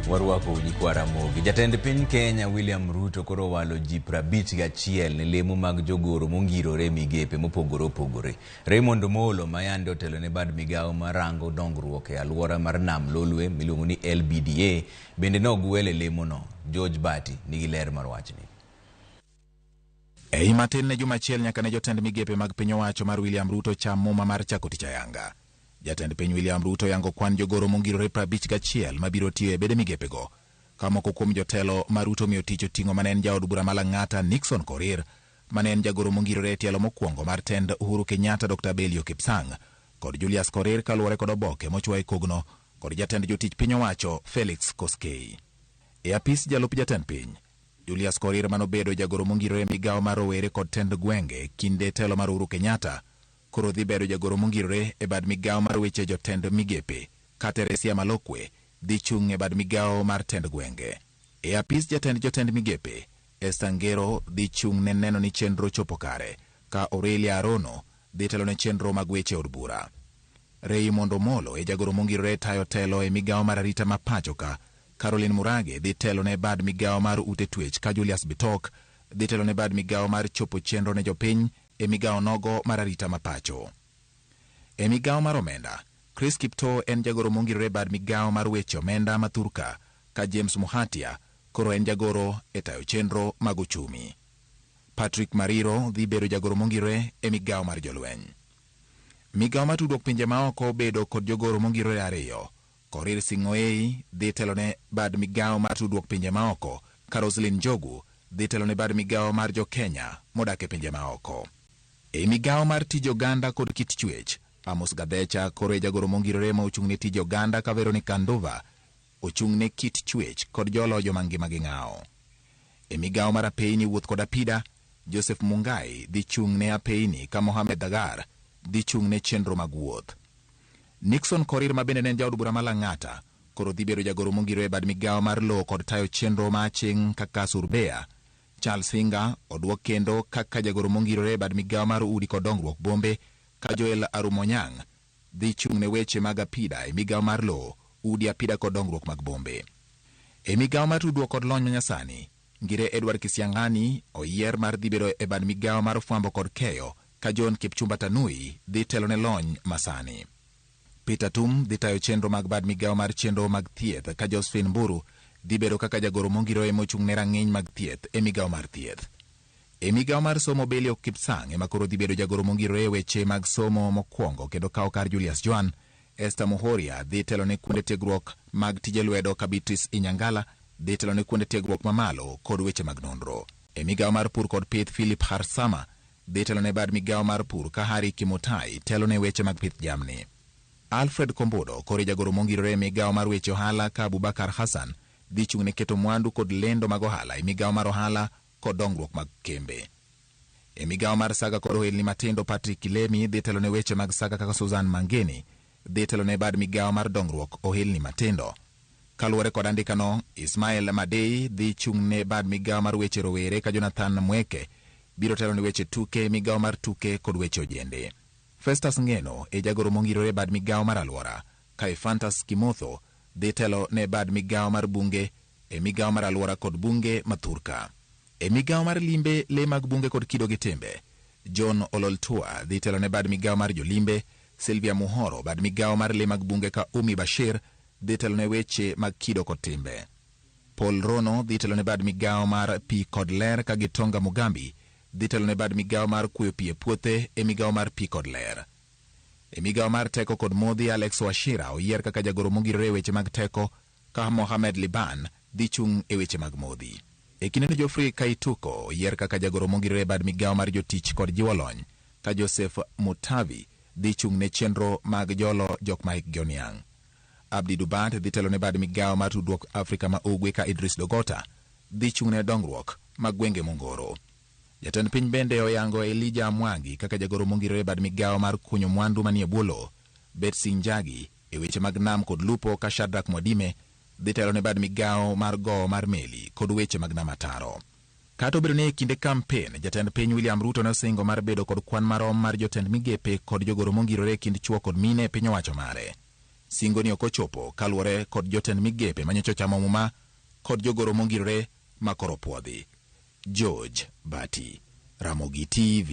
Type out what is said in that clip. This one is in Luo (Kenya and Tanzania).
Warwako nyikwa Ramogi. Jatend piny Kenya William Ruto koro owalo ji 51 ne lemo mag jogoro mongirore e migepe mopogore opogore. Raymond Omolo ma yande otelo ne bad migawo marango dongruok e alwora mar Nam Lolwe miluongo ni LBDA bende nogwel e lemono. George Bati nigi ler mar wachni. Ei matin ne juma achiel nyaka ne jotend migepe mag piny owacho mar William Ruto cham muma mar chako tich ayanga. Jatend piny William Ruto yango kwan jogoro mongirore 51 mabiro tiyo e bede migepego. Ka moko kuom jotelo ma Ruto miyo tich oting'o mane en jaod bura ma Lang'ata Nixon Korir, mane en jagoro mongirore e tielo mokwongo mar tend Uhuru Kenyatta Dr. Belio Kipsang kod Julius Korir kaluwore kod oboke mochwa e kogno kod jatend jotich piny owacho Felix Koskei. E apis jalup jatend piny, Julius Korir manobedo jagoro mongirore e migawo mar rowere kod tend gwenge kinde telo mar Uhuru Kenyatta koro dhi bedo jagoro mongirore e bad migawo mar weche jotend migepe ka Teresia Malokwe dhi chung' e bad migawo mar tend gwenge. E apis jatend jotend migepe, Esther Ngero dhi chung' ne neno ni chenro chopo kare ka Aurelia Arono dhi telo ne chenro mag weche od bura. Raymond Omolo e jagoro mongirore tayo telo e migawo mar arita ma pacho ka Caroline Murage dhi telo ne bad migawo mar ute twech ka Julius Bitok dhi telo ne bad migawo mar chopo chenro ne jopiny e migawo nogo mar arita ma pacho. E migawo mar omenda, Chris Kiptoo en jagoro mongirore bad migawo mar weche omenda ma thurka ka James Muhatia koro en jagoro e tayo chenro mag uchumi. Patrick Mariro dhi bedo jagoro mongirore e migawo mar jolweny. Migawo mar tudruok pinje maoko bedo kod jogoro mongirore ariyo. Korir Sing'oei dhi telo ne bad migawo mar tudruok pinje maoko ka Roselyn Njogu dhi telo ne bad migawo mar jo Kenya modak e pinje maoko. E migawo mar tij oganda kod kit chwech, Amos Gathecha koro e jagoro mongirore ma ochung' ne tij oganda ka Veronica Nduva ochung' ne kit chwech kod jolo joma ngimagi ng'awo. E migawo mar apeyni wuoth kod apida, Joseph Mungai dhi chung' ne apeyni ka Mohamed Dagar dhi chung' ne chenro mag wuoth. Nixon Korir ma bende ne en jaod bura ma Lang'ata koro dhi bedo jagoro mongirore e bad migawo mar lowo kod tayo chenro ma aching' kaka Surbea. Charles Hinga oduok kendo kaka jagoro mongirore e bad migawo mar udi kod dongruok bombe ka Joel Arumonyang' dhi chung' ne weche mag apida e migawo mar lowo, udi apida kod dongruok mag bombe. E migawo mar tudruok kod lony manyasani, Ngire Edward Kisiang'ani oyier mar dhi bedo e bad migawo mar fwambo kod keyo ka John Kipchumba Tanui dhi telo ne lony masani. Peter Tum dhi tayo chenro mag bad migawo mar chenro mag thieth ka Josephine Mburu dhi bedo kaka jagoro mongirore mochung' ne rang'iny mag thieth e migawo mar thieth. E migawo mar somo Belio Kipsang ema koro dhi bedo jagoro mongirore e weche mag somo mokwongo kendo kawo kar Julius Joan. Esther Muhoria dhi telo ne kuonde tiegruok mag tije lwedo ka Beatrice Inyangala dhi telo ne kuonde tiegruok mamalo kod weche mag nonro. E migawo mar pur kod pith Philip Harsama dhi telo ne bad migawo mar pur ka Harry Kimutai telo ne weche mag pith jamni. Alfred Kombodo koro e jagoro mongirore e migawo mar weche ohala ka Abubakar Hassan dhi chung' ne keto mwandu kod lendo mag ohala e migawo mar ohala kod dongruok mag kembe. E migawo mar saga kod ohelni matindo Patrick Kilemi dhi telo ne weche mag saga kaka Susan Mangeni dhi telo ne bad migawo mar dongruok ohelni matindo. Kaluwore kod andikano, Ismail Madei dhi chung' ne bad migawo mar weche rowere ka Jonathan Mweke biro telo ne weche tuke, migawo mar tuke kod weche ojende. Festus Ngeno e jagoro mongirore bad migawo mar alwora, ka Ephantus Kimotho dhi telo ne bad migawo mar bunge e migawo mar alwora kod bunge ma thurka. E migawo mar limbe le mag bunge kod kido gi timbe, John Ololtua dhi telo ne bad migawo mar jolimbe, Sylvia Muhoro bad migawo mar le mag bunge ka Umi Bashir dhi telo ne weche mag kido kod timbe. Paul Rono dhi telo ne bad migawo mar pi kod ler ka Gitonga Mugambi dhi telo ne bad migawo mar kuoyo pi e puothe e migawo mar pi kod ler. E migawo mar teko kod modhi Alex Wachira oyier kaka jagoro mongirore e weche mag teko ka Mohamed Liban dhi chung' e weche mag modhi. E kindeno Geoffrey Kaituko oyier kaka jagoro mongirore e bad migawo mar jotich kod jiwo lony ka Joseph Mutavi dhi chung' ne chenro mag jolo jok ma hikgi oniang'. Abdi Dubat dhi telo ne bad migawo mar tudruok Afrika ma Ugwe ka Idris Dogota dhi chung' ne dongruok mag gwenge mongoro. Jatend piny bende oyango Elijah Mwangi kaka jagoro mongirore e bad migawo mar kunyo mwandu manie bwo lowo, Betsy Njagi e weche mag nam kod lupo ka Shadrack Mwadime dhi telo ne bad migawo mar gowo mar meli kod weche mag nam ataro. Kata obedo ni e kinde kampen, jatend piny William Ruto ne osingo mar bedo kod kwan marom mar jotend migepe kod jogoro mongirore e kind chwo kod mine e piny owacho mare. Singo ni ok ochopo kaluwore kod jotend migepe manyocha ochamo muma kod jogoro mongirore ma koro opuodhi. George Bati, Ramogi TV.